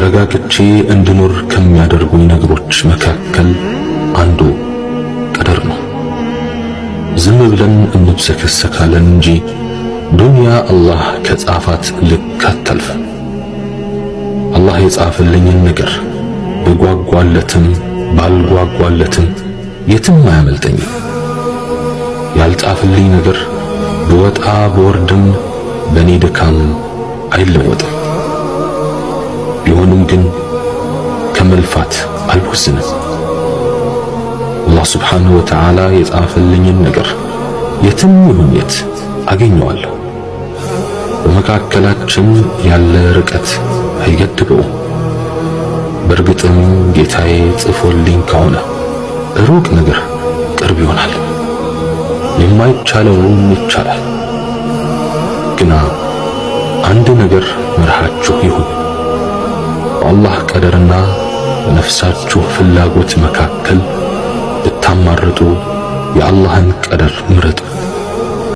ተረጋግቼ እንድኖር ከሚያደርጉኝ ነገሮች መካከል አንዱ ቀደር ነው። ዝም ብለን እንብሰከሰካለን እንጂ ዱንያ አላህ ከጻፋት ልክ አታልፍም። አላህ የጻፈልኝን ነገር ብጓጓለትም ባልጓጓለትም የትም አያመልጠኝም። ያልጻፈልኝ ነገር ብወጣ ብወርድም በእኔ ድካም አይለወጥም። ቢሆንም ግን ከመልፋት አልቦዝንም። አላህ ስብሓንሁ ወተዓላ የጻፈልኝን ነገር የትም ይሁን የት አገኘዋለሁ። በመካከላችን ያለ ርቀት አይገድበውም። በእርግጥም ጌታዬ ጽፎልኝ ከሆነ ሩቅ ነገር ቅርብ ይሆናል፣ የማይቻለውም ይቻላል። ግና አንድ ነገር መርሃችሁ ይሁን፣ በአላህ ቀደርና በነፍሳችሁ ፍላጎት መካከል ብታማርጡ የአላህን ቀደር ምረጡ።